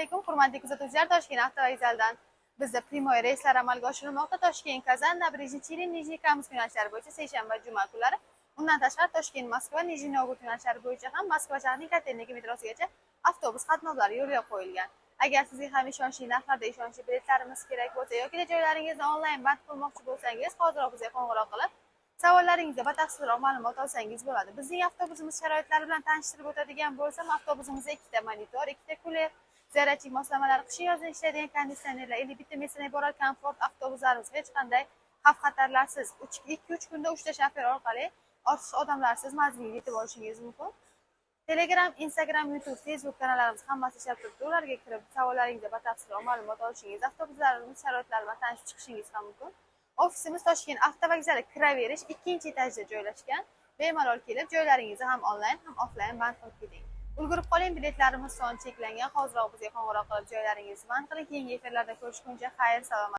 Alaykum, hurmatli kuzatuvchilar! Toshkent avtovokzalidan bizda прямой reyslar amalga oshirilmoqda. Toshkent, Kazan, Набережные Челны, Nijnekamsk yo'nalishlari bo'yicha seshanba, juma kunlari. Undan tashqari Toshkent, Moskva, Nijniy Novgorod yo'nalishlari bo'yicha ham Moskva shahrining Kotelniki metrosigacha avtobus qatnovlari yo'lga qo'yilgan. Agar sizga ham ishonchli narxlarda ishonchli biletlarimiz kerak bo'lsa yoki joylaringizni onlayn band qilmoqchi bo'lsangiz, hoziroq bizga qo'ng'iroq qilib, savollaringizga batafsilroq ma'lumot olsangiz bo'ladi. Bizning avtobusimiz sharoitlari bilan tanishtirib o'tadigan bo'lsam, avtobusimizda ikkita monitor, ikkita кулер, зарядчик moslamalari, qishin yozin ishlaydigan konditsionerlar, 51 ta место dan iborat komfort avtobuslarimiz hech qanday xavf xatarlarsiz 2-3 kunda uchta shofyor orqali ortiqcha odamlarsiz manzilga yetib olishingiz mumkin. Telegram, Instagram, YouTube, Facebook kanallarimiz hammasi ishlab turibdi. Ularga kirib, savollaringizga batafsilroq ma'lumot olishingiz, avtobuslarimiz sharoitlari bilan tanishib chiqishingiz ham mumkin. Ofisimiz Toshkent avtovokzali kiraverish ikkinchi etajda joylashgan. Bemalol kelib, joylaringizni ham onlayn, ham offlayn band qilib keting. Ulgurib qoling, biletlarimiz soni cheklangan. Hoziroq bizga qo'ng'iroq qilib, joylaringizni band qiling. Keyingi efirlarda ko'rishguncha xayr, salomat.